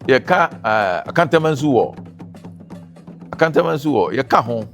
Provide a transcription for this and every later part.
Yɛka Akantamansu wɔ Akantamansu wɔ yɛka ho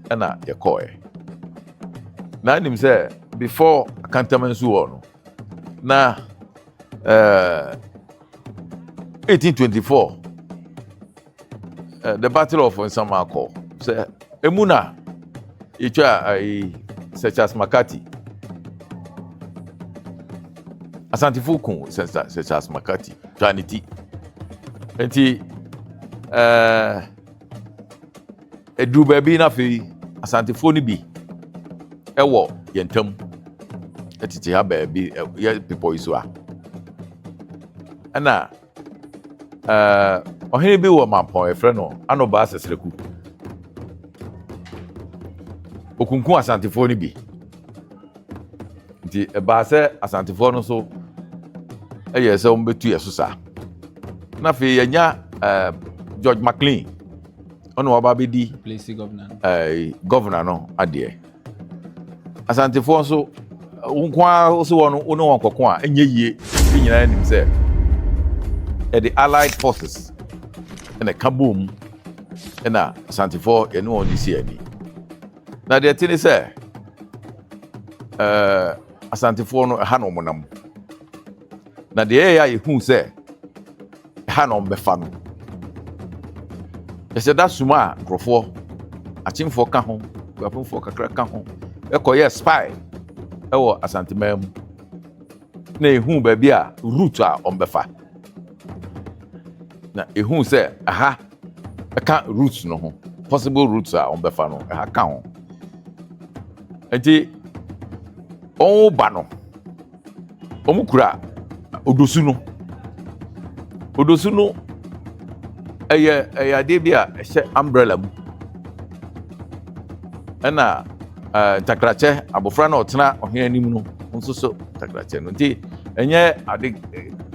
ɛna yɛkɔɛ. Na anim sɛ before Akantamansu wɔ no na 1824 the Battle of Nsamakɔ sɛ emu na yɛtwa ayi Sir Charles McCarthy. Asantefo ku Sir Charles McCarthy twa ne ti. Nti ɛduru baabi no afei Asantefoɔ no bi ɛwɔ yɛn ntam ɛtete ha baabi yɛ bepɔ yi so a ɛna ɔhene bi wɔ Mampɔn yɛfrɛ no Anobaa Sɛsrɛku. Okunkum Asantefoɔ no bi. Nti ɛbaa sɛ Asantefoɔ no nso ɛyɛ sɛ wɔbɛtu yɛ so saa. Na afei yɛnya George McLean, ɔna waba bɛdi governor no adeɛ. Asantefoɔ nso nko ara so wɔn wo ne wɔn kɔko a ɛnyɛ yie. Ne nyinaa nim sɛ ɛde allied forces ɛna ɛka bom ɛna Asantefoɔ yɛne wɔn de si ani. Na deɛ ɛte ne sɛ Asantefoɔ no ɛha na wɔn nam. Na deɛ ɛyɛ a yɛhu sɛ ɛha na wɔn bɛfa no, yɛsɛ da suma a nkurɔfoɔ akyemfoɔ ka ho, kuapemfoɔ kakra ka ho, ɛkɔyɛ spy ɛwɔ Asanteman mu na ehu baabi a route a wɔn bɛfa, na ehu sɛ ɛha ɛka route no ho, possible routes a wɔn bɛfa no ɛha ka ho. Nti wɔn ba no, wɔn kura odosu no. Odosu no ɛyɛ adeɛ bi a ɛhyɛ umbrella mu, ɛna ntakrakyɛ abɔfra na ɔtena ɔhene anim no nso so ntakrakyɛ no. Nti ɛnyɛ ade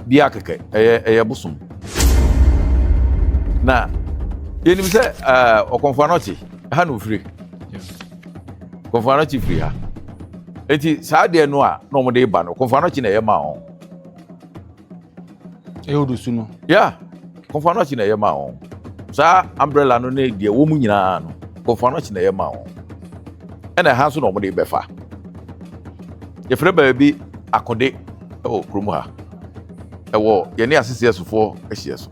bia kɛkɛ, ɛyɛ bosom. Na yɛnim sɛ Ɔkɔmfo Anɔkye ɛha na ofiri. Ɔkɔmfo Anɔkye firi ha. Nti saa adeɛ no a na wɔde ba no, Ɔkɔmfo Anɔkye na ɛyɛ maa wɔn. Ɛyɛ odosu no. Yeah, Ɔkɔmfo Anɔkye na ɛyɛ maa wɔn. Saa umbrella no ne deɛ wɔn mu nyinaa no, Ɔkɔmfo Anɔkye na ɛyɛ maa wɔn. Ɛna ɛha nso na wɔde bɛfa. Yɛfrɛ baabi Akode ɛwɔ kurom ha, ɛwɔ yɛne asese ɛsofoɔ ahyia so.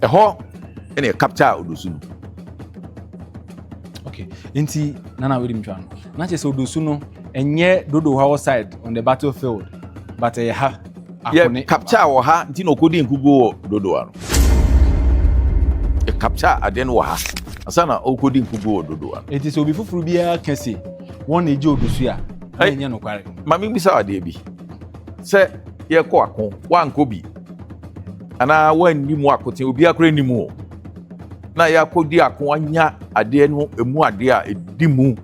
Ɛhɔ ɛna yɛ capture odosu no. Okay, nti nana wei di ntwa no na kyerɛ sɛ odosu no ɛnyɛ Dodowa side on the battlefield, but ɛyɛ ha. Yɛ capture wɔ ha. Nti na ɔkɔdi nkuguo wɔ Dodowa no. Yɛ capture adeɛ no wɔ ha ansa na ɔkɔdi nkuguo wɔ Dodowa no. Nti sɛ obi foforɔ biara ka se wɔn na egye odosu a, na ɛnyɛ nokware. Maame, bisa adeɛ bi sɛ yɛkɔ ako, wankɔ bi anaa wanni mu akoten, obiara koraa ni mu o, na yɛakɔdi ako anya adeɛ no emu adeɛ a ɛdi mu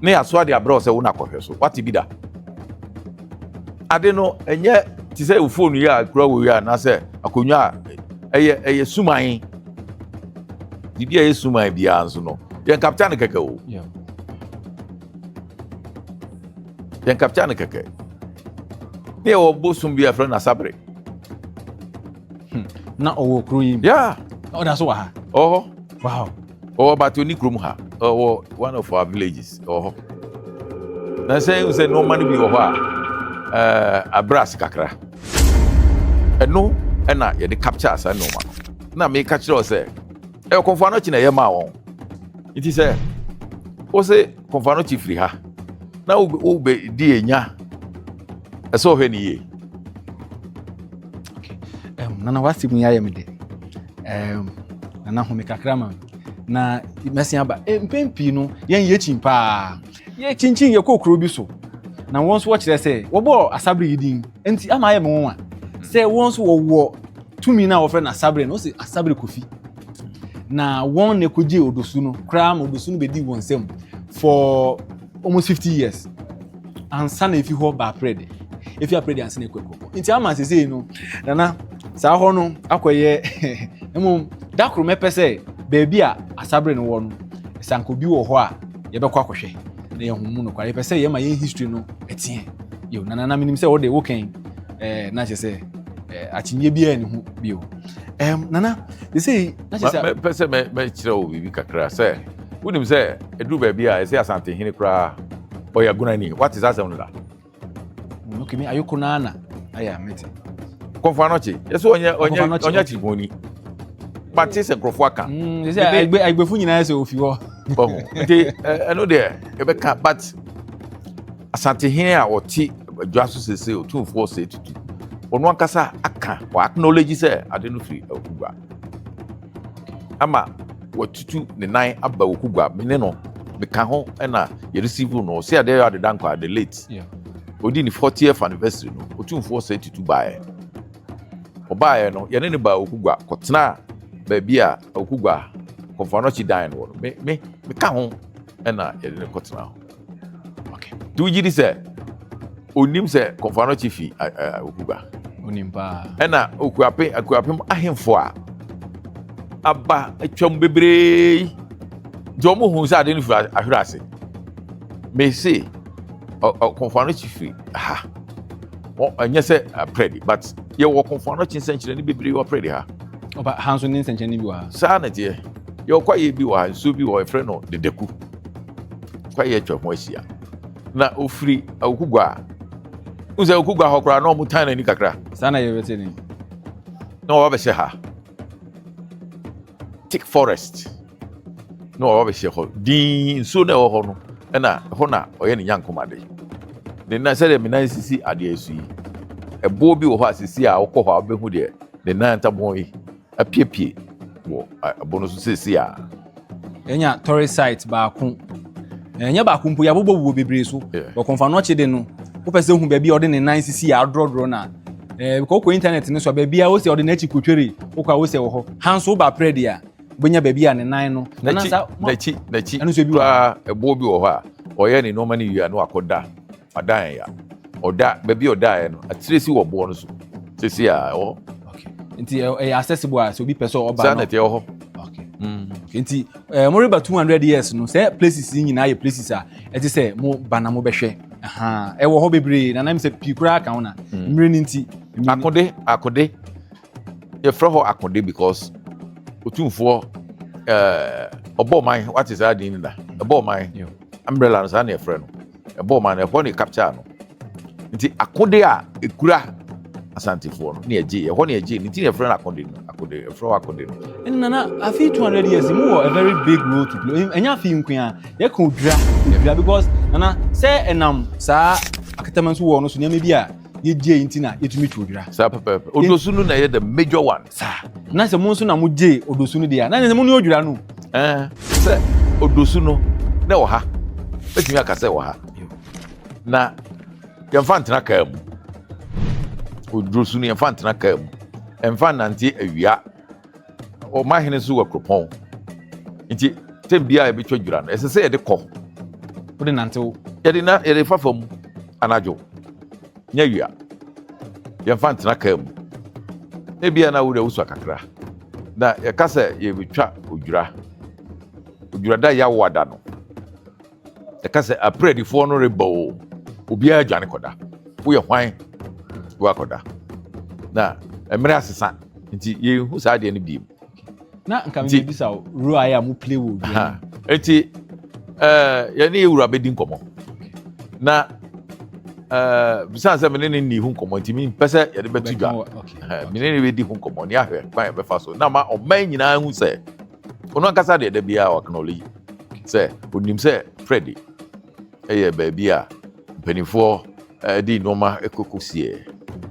na yɛaso ade abrɛ wo sɛ wo na akɔhwɛ so, wate bi da? Ade no ɛnyɛ te sɛ wo phone yi a kura wɔ yi a, anaasɛ akonnwa a ɛyɛ suman. Biribi a ɛyɛ suman biara nso no, yɛn capture no kɛkɛ o. Yɛn capture no kɛkɛ. Ne yɛwɔ bosom bi a yɛfrɛ no Asabere. Na ɔwɔ kuro yi mu? Yeah. Na ɔda so wɔ ha? Ɔwɔ hɔ. Ɔwɔ, but ɔni kurom ha. Ɔwɔ one of our villages ɔwɔ hɔ. Na sɛ nneɛma no bi wɔ hɔ a abrɛ ase kakra, ɛno ɛna yɛde capture saa nneɛma no. Na meka kyerɛ wo sɛ ɛyɛ Kɔmfo Anɔkye na ɛyɛ maa wɔn. Nti sɛ wose Kɔmfo Anɔkye firi ha na wobɛdi enya, ɛsɛ ɔhwɛ ne yie. Nana, w'asɛm yi ayɛ me de. Nana, home kakra ma me na mɛsen aba. Mpɛn pii no yɛn yɛkyin paa, yɛkyinkyin yɛkɔ kuro bi so na wɔn nso wɔkyerɛ sɛ wɔbɔɔ Asabere yi din, nti ama ayɛ me nwanwa sɛ wɔn nso wɔwɔ tumi no a wɔfrɛ no Asabere no. Wɔsi Asabere Kofi na wɔn na ɛkɔgye odosu no koraa ma odosu no bɛdi wɔn nsam for almost 50 years ansa na efi hɔ ba Aprɛde, efi Aprɛde ansa na ekɔ Ekuropɔn. Nti ama sesei no, nana, saa hɔ no akɔyɛ mmom da koro mɛpɛ sɛ beebi a Asabere no wɔ no, sanko bi wɔ hɔ a yɛbɛkɔ akɔhwɛ na yɛn ho mu no kwara. Yɛpɛ sɛ yɛma yɛn history no ɛteɛ yo. Nana, na menim sɛ wode wokɛn na kyerɛ sɛ Akyinnye biara ni ho bio. Nana, they say na kyerɛ sɛ Mepɛ sɛ mɛkyerɛ wo biribi kakra sɛ wonim sɛ ɛduru baabi a ɛsɛ Asantehene koraa ɔyɛ Agonani. Wate saa asɛm no da? Okay, me ayoko na na ayɛ a mete. Kɔmfo Anɔkye yɛsɛ ɔnyɛ ɔnyɛ Kɔmfo Anɔkye, ɔnyɛ akyiripɔni. Mate sɛ nkurɔfoɔ aka. They say agbefo nyinaa sɛ ofi hɔ. Ɔho nti ɛno deɛ yɛbɛka, but Asantehene a ɔte adwa so sese, Otumfoɔ Sɛ Tutu, ɔno ankasa aka, wɔ acknowledge sɛ ade no firi Okugua ama watutu ne nan aba Okugua. Me ne no meka ho ɛna yɛreceive no, ɔsɛ adeɛ yɛ adeda nkwa the late odi ne 40th anniversary no, Otumfoɔ Sɛ Tutu baeɛ. Ɔbaeɛ no, yɛne ne baa Okugua kɔtena baabi a Okugua Kɔmfo Anɔkye dan no wɔ no. Me meka ho ɛna yɛde ne kɔtena hɔ. Nti wogye di sɛ onim sɛ Kɔmfo Anɔkye fi Okugua? Onim paa. Ɛna Okuape, Akuapem ahemfo a aba atwam bebree nti wɔn hu sɛ ade no firi ahwerɛ ase. Mese Kɔmfo Anɔkye firi ha. Ɛnyɛ sɛ Aprɛde, but yɛwɔ Kɔmfo Anɔkye nsɛnkyerɛnne bebree wɔ Aprɛde ha. Ɔba ha nso ne nsɛnkyerɛnne bi wɔ ha. Saa na teɛ. Yɛwɔ kwaeɛ bi wɔ ha, nsuo bi wɔ hɔ, yɛfrɛ no Dedaku. Kwaeɛ atwa ho ahyia. Na ofiri Awokugua a n sɛ Awokugua hɔ koraa na ɔmo tan n'ani kakra. Saa na yɛbɛte ne. Na wɔba bɛhyɛ ha, thick forest, na wɔba bɛhyɛ hɔ dinn. Nsuo na ɛwɔ hɔ no, ɛna ɛhɔ na ɔyɛ ne nyankomade. Ne nan, sɛdeɛ me nan sisi adeɛ so yi, ɛboɔ bi wɔ hɔ a sisi a wokɔ hɔ a wobɛhu deɛ ne nan ntabɔn yi apiepie wɔ ɛbo no so sisi a. Yɛnya tourist site baako, ɛnyɛ baako mpo, yɛabobɔ bobɔ bebree so. Ɔkɔmfo Anɔkye de no, wopɛ sɛ hu baabi a ɔde ne nan sisi a adorɔdorɔ no a, wokɔ internet no so a, baabi a wosɛ ɔde n'akyi kotwere, wokɔ a wosɛ wɔ hɔ ha nso, woba aprɛ deɛ a wobɛnya baabi a ne nan no. N'akyi, n'akyi, n'akyi ɛno nso bi wɔ koraa. Ɛboɔ bi wɔ hɔ a ɔyɛ ne nneɛma no wie a na wakɔda adan ya. Ɔda baabi a ɔdaeɛ no, atire si wɔ boɔ no so sisi a ɛwɔ. Nti ɛyɛ accessible a sɛ obi pɛ sɛ ɔba Saa na ɛteɛ wɔ hɔ. Okay. Nti moreba 200 years no, sɛ places yi nyinaa yɛ places a ɛte sɛ mo ba na mobɛhwɛ. Ɛwɔ hɔ bebree na nam sɛ pii koraa ka ho na mmerɛ no nti. Akode, Akode, yɛfrɛ hɔ Akode because Otumfoɔ ɔbɔ ɔman, wate saa din no da, ɛbɔ ɔman umbrella no, saa na yɛfrɛ no, ɛbɔ ɔman no, ɛhɔ ne capture no. Nti akode a ekura Asantefoɔ no ne yɛgye ɛhɔ ne yɛgye ne, nti na yɛfrɛ no Akode no. Akode, yɛfrɛ hɔ Akode no. Ɛna Nana, afi 200 years mu wɔ a very big role to play. Ɛnyɛ afi nko a yɛka Odwira, Odwira, because Nana, sɛ ɛnam saa Akatama nso wɔ no so, nneɛma bi a yɛgye nti na yɛtumi tu Odwira. Saa pɛpɛɛpɛ. Odosu no na ɛyɛ the major one. Saa na sɛ mo nso na mo gye Odosu no deɛ a, na sɛ mo ne Odwira no. Sɛ Odosu no na ɛwɔ ha, bɛtumi aka sɛ ɛwɔ ha na yɛmfa ntena kaa mu. Odosu no, yɛmfa ntena kaa mu, ɛmfa nnante awia. Ɔmahene nso wɔ kuropɔn, nti tɛm biara yɛbɛtwa dwira no, ɛsɛ sɛ yɛde kɔ. Wode nantew. Yɛde na yɛde fa fam anadwo, nyɛ awia. Yɛmfa ntena kaa mu. Ebia na wode wosua kakra na yɛka sɛ yɛbɛtwa Odwira. Odwira da yɛawo ada no, yɛka sɛ aprɛdifoɔ no reba o, obiara dwane kɔda. Woyɛ hwan woakɔda na mmerɛ asesa nti yɛnhu saa adeɛ no biem. Na nka mebisa wo role a yɛ a mo play wɔ Odwira. Nti yɛne yɛwura bɛdi nkɔmmɔ na bisan sɛ mene ne nni ho nkɔmmɔ, nti mempɛ sɛ yɛde bɛto dwa. Mene ne bɛdi ho nkɔmmɔ ne ahwɛ kwan yɛbɛfa so na ma ɔman nyinaa hu sɛ ɔno ankasa deɛ, da biara ɔacknowledge sɛ onim sɛ Freddy ɛyɛ baabi a mpanimfoɔ de nneɛma kɔkɔ sie.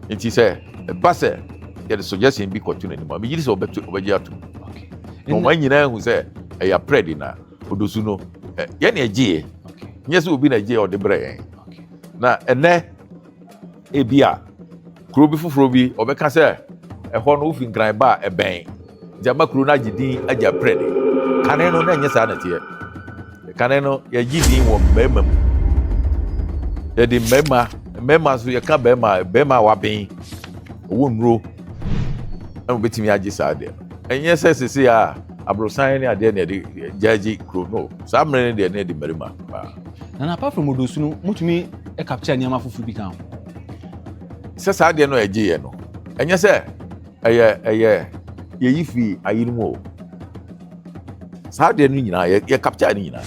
Nti sɛ ɛba sɛ yɛde suggestion bi kɔto n'anim a, megye di sɛ ɔbɛto, ɔbɛgye atom na ɔman nyinaa hu sɛ ɛyɛ Aprɛdi na Odosu no yɛne ɛgyeeɛ, nyɛ sɛ obi na ɛgyeeɛ ɔde brɛ yɛn. Na ɛnɛ ebi a kuro bi foforɔ bi ɔbɛka sɛ ɛhɔ no wofi Nkran ba a ɛbɛn, nti ama kuro no agye din agye Aprɛdi. Kane no na ɛnyɛ saa na ɛteɛ. Kane no yɛgye din wɔ mmarima mu. Yɛde mmarima, mmarima nso, yɛka barima, barima a waben, ɔwɔ nnuro ɛna obetumi agye saa deɛ no. Ɛnyɛ sɛ sese a aborosan ne adeɛ na yɛde gyaagye kuro no. Saa mmerɛ no deɛ, ne yɛde mmarima paa. Na apart from Odosu no, motumi capture nneɛma foforɔ bi ka ho? Sɛ saa adeɛ no a ɛgye yɛ no. Ɛnyɛ sɛ ɛyɛ ɛyɛ yɛyi fi ayi no mu o. Saa adeɛ no nyinaa yɛ yɛ capture no nyinaa.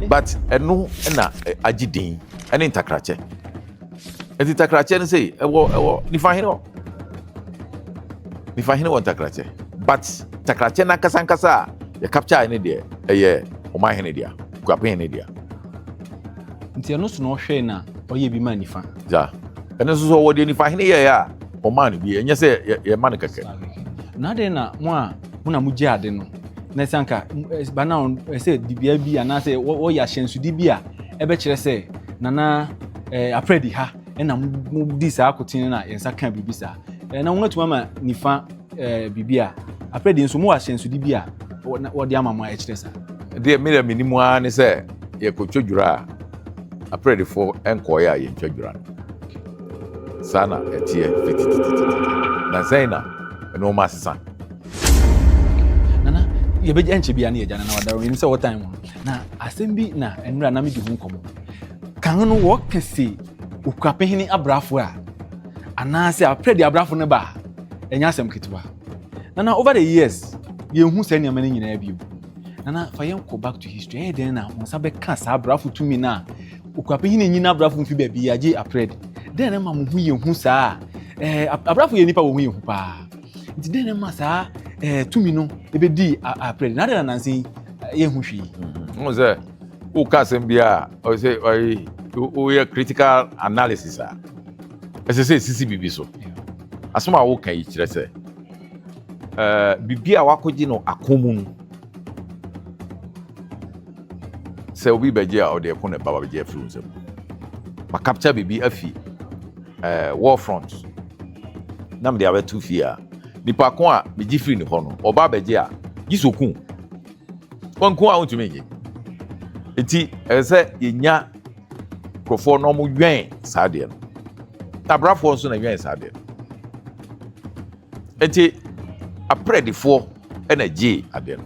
But ɛno na agye din ɛne ntakrakyɛ. Nti ntakrakyɛ no sei ɛwɔ ɛwɔ nifa hene hɔ. Nifa hene wɔ ntakrakyɛ. But ntakrakyɛ no ankasa ankasa a yɛ capture no deɛ ɛyɛ ɔman hene dea, Kuapem hene dea. Nti ɛno so na ɔhwɛe na ɔyɛɛ bi maa nifa. Gya. Ɛno nso so ɔwɔ deɛ nifa hene yɛeɛ a ɔmaa no bi. Ɛnyɛ sɛ yɛma no kɛkɛ. Na adɛn na mo a mo na mogye ade no, na sɛ anka ba na ɛsɛ dibea bi anaasɛ wɔyɛ ahyɛnsode bi a ɛbɛkyerɛ sɛ nana aprɛ di ha ɛna mo di saa akoten na yɛn nsa ka biribi saa na wɔn atumi ama nifa biribi a aprɛ di nso mo wɔ ahyɛnsode bi a wɔde ama mo a ɛkyerɛ saa. Deɛ me deɛ menim ara ne sɛ yɛkɔtwa dwira a aprɛdifoɔ nkɔɔeɛ a yɛntwa dwira no. Saa na ɛteɛ fititititi. Na sɛn na nneɛma asesa. Nana, yɛbɛgya nkyɛ bia ne yɛgya nana wadaro yɛnim sɛ wɔ time no na asɛm bi na nnura na medi ho nkɔmmɔ kan no wɔka se Okuapehene abrafo a anaasɛ aprɛdi abrafo no ba a ɛnyɛ asɛm ketewa. Nana, over the years yɛnhu saa nneɛma no nyinaa bio. Nana, fa yɛn kɔ back to history. Ɛyɛ dɛn na wɔn nsa bɛka saa abrafo tumi no a Okuapehene nyina abrafo mfi baabi agye aprɛdi? Dɛn na ɛma mo ho yɛ hu saa? Ɛɛ abrafo yɛ nipa wɔn ho yɛ hu paa. Nti dɛn na ɛma saa ɛɛ tumi no ebedi aprɛdi? Na adɛn na nansa yi yɛn ho hwee? N sɛ woka asɛm bi a ɔsɛ ɔyɛ woyɛ critical analysis a ɛsɛ sɛ esisi biribi so. Asɛm a woka yi kyerɛ sɛ biribi a wakɔgye no ako mu no sɛ obi bɛgye a ɔde ɛko na ɛba bɛgye afiri wo nsam. Ma capture biribi afi war front na mede abɛto fie a nipa ko a megye firi ne hɔ no ɔba abɛgye a gye sɛ oku wɔnko a wontumi nye. Nti ɛsɛ sɛ yɛnya nkurɔfoɔ na wɔn wɛn saa adeɛ no na abrafoɔ nso na wɛn saa adeɛ no. Nti aprɛdifoɔ ɛna gye adeɛ no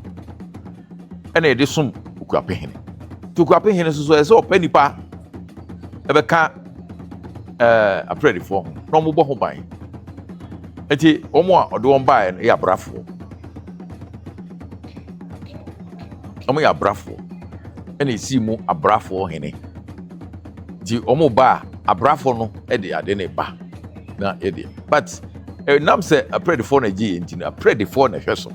ɛna yɛde som Okuapehene. Nti Okuapehene nso so ɛsɛ sɛ ɔpɛ nipa ɛbɛka aprɛdifoɔ ho na wɔn bɔ ho ban. Nti wɔn a ɔde wɔn baeɛ no yɛ abrafoɔ. Wɔn yɛ abrafoɔ ɛna esi mu abrafoɔ hene. Nti wɔn ba a abrafoɔ no ɛde ade ne ba na yɛde but ɛnam sɛ aprɛdifoɔ na gye yɛ nti no aprɛdifoɔ na ɛhwɛ so.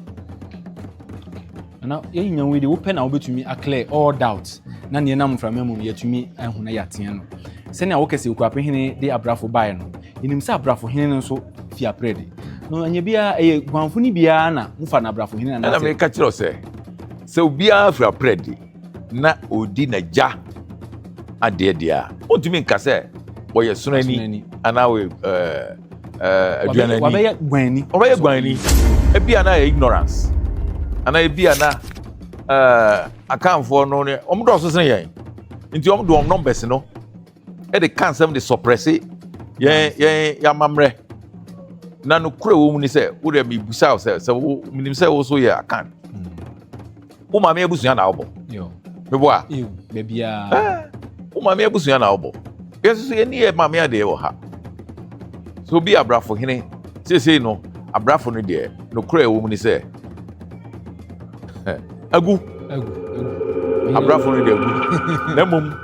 Na yɛn nyinaa wei de wopɛ na wobɛtumi aclear all doubt na neɛ nam mframa mu no yɛtumi ahu na yɛateɛ no sɛnea wokɛ sɛ Okuapehene de abrafo baeɛ no, yɛnim sɛ abrafo hene no nso fi aprɛde no ɛnyɛ biara ɛyɛ guanfo no biara na mofa no abrafo hene. Ɛna meka kyerɛ wo sɛ sɛ obiara firi aprɛde na ɔdi n'agya adeɛ deɛ a ɔntumi nka sɛ ɔyɛ sonani anaa ɔyɛ aduanani. Wabɛyɛ guanni. Ɔbɛyɛ guanni. Ebi a na yɛ ignorance anaa ebi a na akanfoɔ no ne wɔn dɔɔso sene yɛn nti wɔn de wɔn numbers no ɛde ka nsɛm de suppress yɛn yɛn yɛamammerɛ. Na no kura wɔ mu ni sɛ wo deɛ mibusa wo sɛ sɛ wo minim sɛ wo so yɛ Akan, wo maame abusua na wobɔ mebɔ a wo maame abusua na wobɔ. Yɛn nso so yɛn ni yɛ maame adeɛ wɔ ha so obi abrafo hene seesei no abrafo no deɛ no kura wɔ mu ni sɛ agu abrafo no deɛ agu na mmom.